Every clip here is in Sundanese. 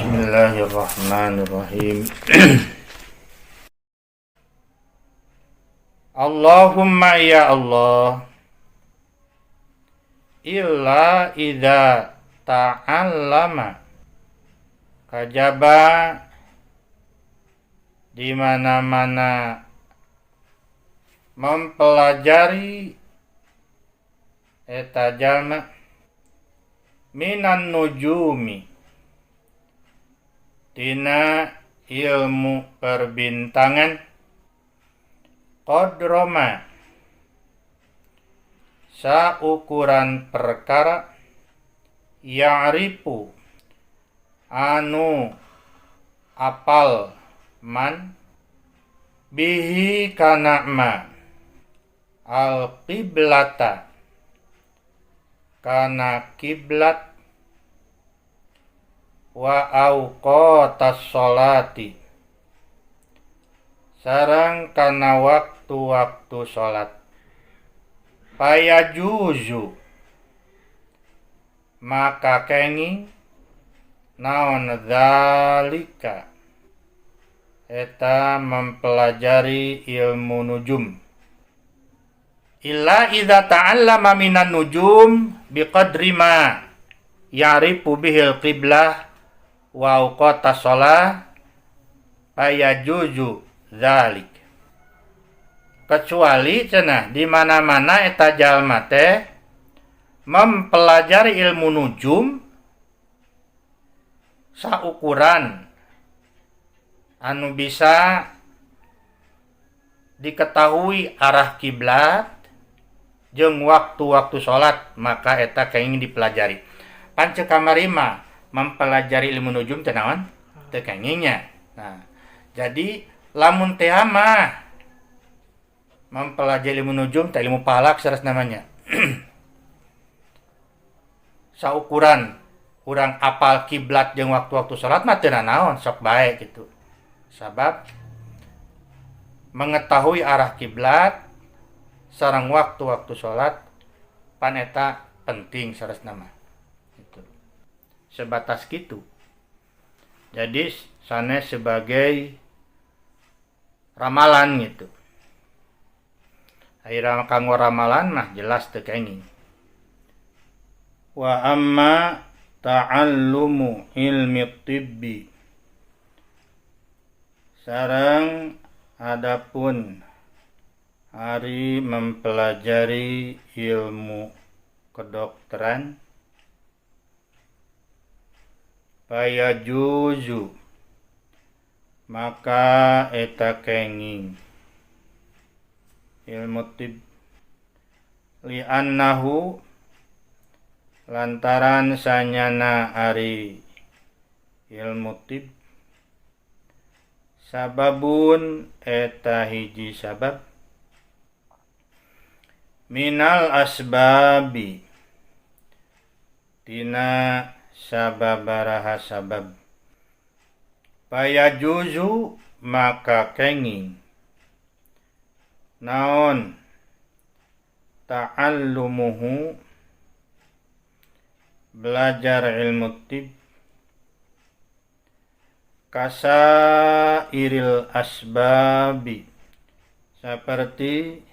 Bismillahirrahmanirrahim. Allahumma ya Allah, illa idza ta'allama, kajaba di mana-mana mempelajari eta jalma minan nujumi tina ilmu perbintangan qadroma saukuran perkara ya'rifu anu apal man bihi kana ma al qiblata kana kiblat wa awqatas sholati sareng kana waktu-waktu salat payajuzu maka kenging naon zalika eta mempelajari ilmu nujum illa idza ta'allama minan nujum biqadri ma ya'rifu bihil qiblah wa awqatas shalah payajuzu zalik. Kecuali cenah di mana-mana eta jalma teh mempelajari ilmu nujum saukuran anu bisa diketahui arah kiblat jeung waktu-waktu salat maka eta kenging dipelajari. Panceu kamari mah mempelajari ilmu nujum teh naon? Teu kengingnya. Nah, jadi lamun teh mah mempelajari ilmu nujum teh ilmu falak saras namanya. Saukuran urang apal kiblat jeung waktu-waktu salat mah teu naon sok bae gitu. Sabab mengetahui arah kiblat sareng waktu-waktu salat pan eta penting saras nama. Gitu. Sebatas gitu. Jadi sanes sebagai ramalan gitu. Akhirnya kanggo ramalan mah jelas teu kenging. Wa amma ta'allumu ilmi tibbi sareng adapun ari mempelajari ilmu kedokteran payajuzu maka eta kenging ilmu tib li'annahu lantaran sanyana ari ilmu tib sababun eta hiji sabab minal asbabi tina sababaraha sabab payajuzu maka kenging naon ta'allumuhu belajar ilmu tib kasairil asbabi seperti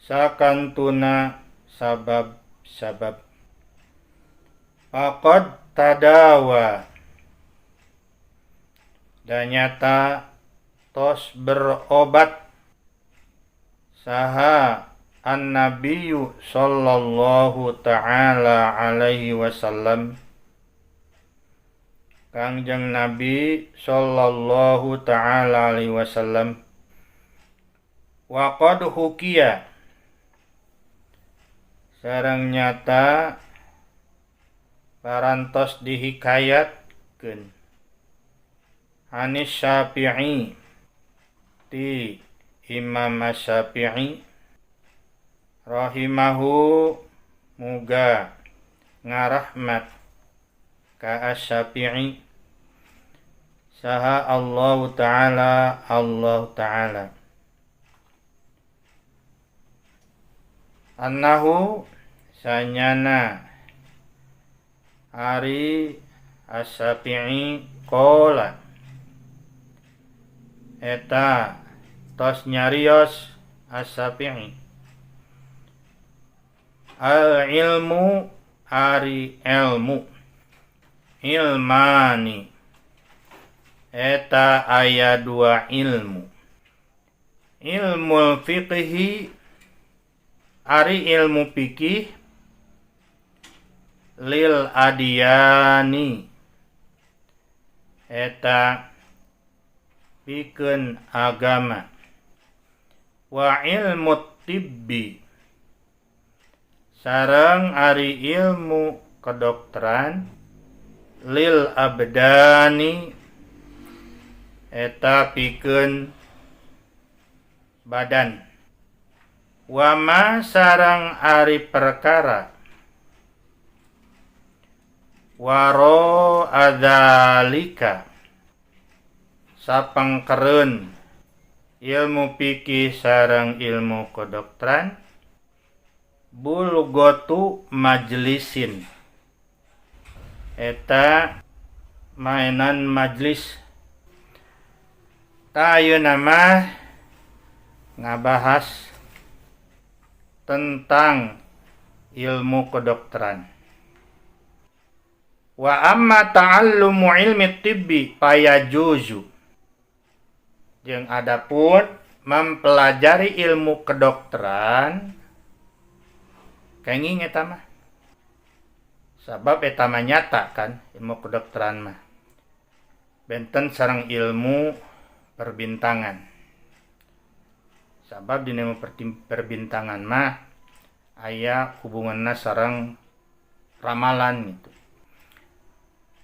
sakantuna sabab-sabab faqad tadawa dan nyata tos berobat saha an-nabiyyu sallallahu ta'ala alaihi wasallam Kangjeng Nabi sallallahu ta'ala alaihi wasallam wa qad hukiya sareng nyata parantos dihikayatkeun anis Syafi'i ti Imam Syafi'i rahimahu muga ngarahmat ka Asy-Syafi'i saha Allah Ta'ala Allah Ta'ala annahu sanyana ari Asy-Syafi'i qala eta tos nyarios Asy-Syafi'i al ilmu ari ilmu ilmani eta aya dua ilmu ilmu fiqhi ari ilmu fikih lil adiyani eta pikeun agama wa ilmu tibbi sareng ari ilmu kedokteran lil abdani eta pikeun badan wa ma sareng ari perkara waro adzalika sapangkereun ilmu fikih sareng ilmu kedokteran bulgotu majlisin eta mainan majlis. Tah ayeuna mah ngabahas tentang ilmu kedokteran. Wa amma ta'allumu ilmi tibbi fayajuzu jeung adapun mempelajari ilmu kedokteran kenging eta mah sabab eta mah nyata kan ilmu kedokteran mah benten sareng ilmu perbintangan sabab dina ilmu perbintangan mah aya hubunganna sareng ramalan gitu.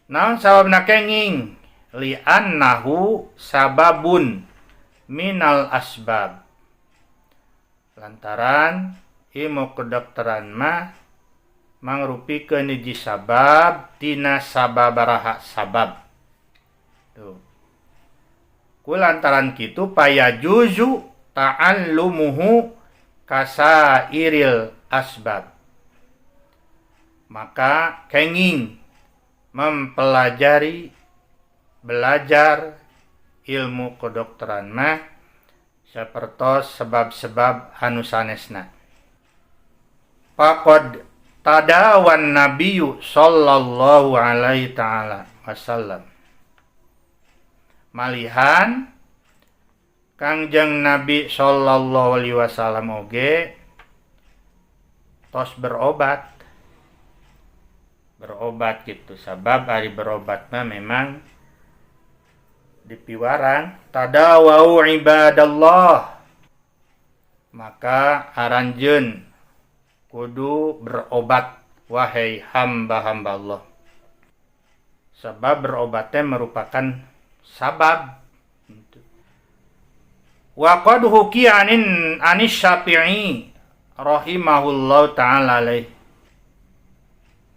Naon sababna kenging li annahu sababun minal asbab lantaran ilmu kedokteran mah mangrupikeun hiji sabab tina sababaraha sabab. Tuh. Ku lantaran kitu payajuzu ta'allumuhu kasairil asbab. Maka kenging mempelajari belajar ilmu kedokteran mah sapertos sebab-sebab anu sanesna. Faqad tadawan nabiyyu sallallahu alaihi ta'ala wasallam. Malihan Kangjeng Nabi sallallahu alaihi wasallam oge tos berobat. Berobat gitu sabab ari berobat mah memang dipiwarang tadawau ibadallah maka aranjeun kudu berobat wahai hamba-hamba Allah sabab berobatnya merupakan sabab. Wa qad hukiya anis Syafi'i rahimahullahu ta'ala alaih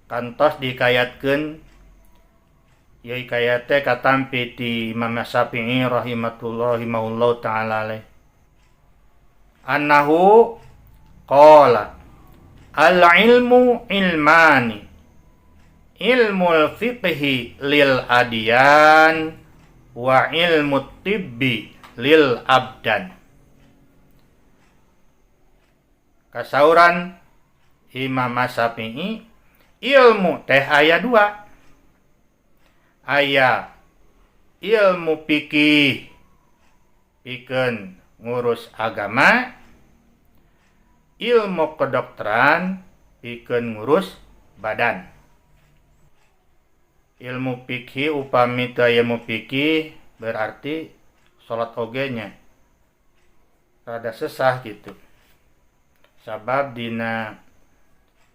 kantos dikayatkeun ieu hikayat teh katampi ti Imam Syafi'i rahimahullahu ta'ala alaih annahu qala al ilmu ilmani ilmul fiqhi lil adiyan wa ilmu tibbi lil abdan. Kasauran Imam Syafi'i ilmu teh aya dua, aya ilmu fikih pikeun ngurus agama, ilmu kedokteran pikeun ngurus badan. Ilmu fikih upami teu aya ilmu fikih berarti salat oge nya rada sesah gitu. Sabab dina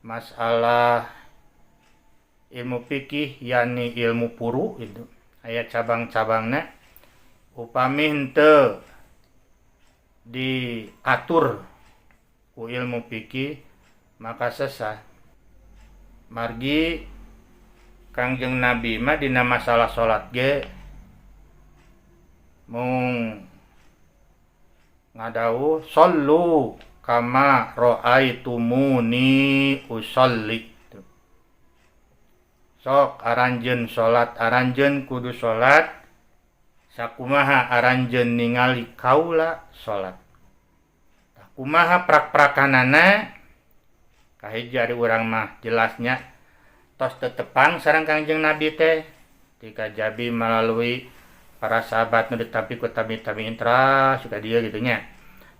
masalah ilmu fikih yakni ilmu puru gitu aya cabang-cabangna upami henteu diatur ku ilmu fikih maka sesah. Margi Kangjeng Nabi mah dina masalah salat ge mung ngadawuh sallu kama ra'aitumuni usalli. Sok aranjeun salat, aranjeun kudu salat sakumaha aranjeun ningali kaula salat. Tah, kumaha prak-prakanana? Kahiji, ari urang mah jelasnya tos tetepang sareng Kangjeng Nabi teh dikajabi melalui para sahabat nu ditampi ku tabi tabiin teras ka dieu gitu nya.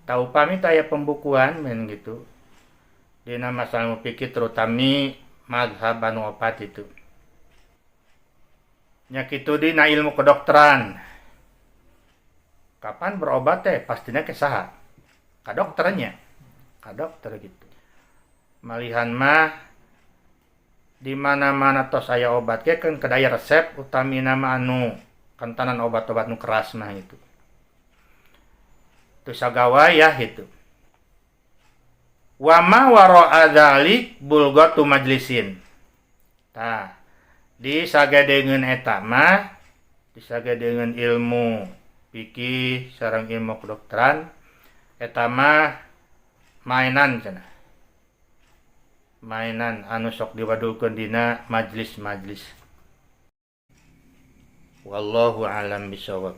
Tah, upami teu aya pembukuan men gitu dina masalah ilmu fikih, terutami mazhab anu opat itu nya. Kitu dina ilmu kedokteran, kapan berobat teh pastinya ke saha? Ka dokternya, ka dokter gitu. Malihan mah di mana-mana tos aya obat ge kan kedah aya resep, utamina mah anu kentanan obat-obat nu keras mah itu. Teu sagawayah gitu. Wa ma wara'a dzalik bulghatu majlisin. Tah, disagedengeun eta mah, disagedengeun ilmu fikih sareng ilmu kedokteran eta mah mainan cenah. Mainan anu sok diwadulkeun dina majlis-majlis. Wallahu alam bisawab.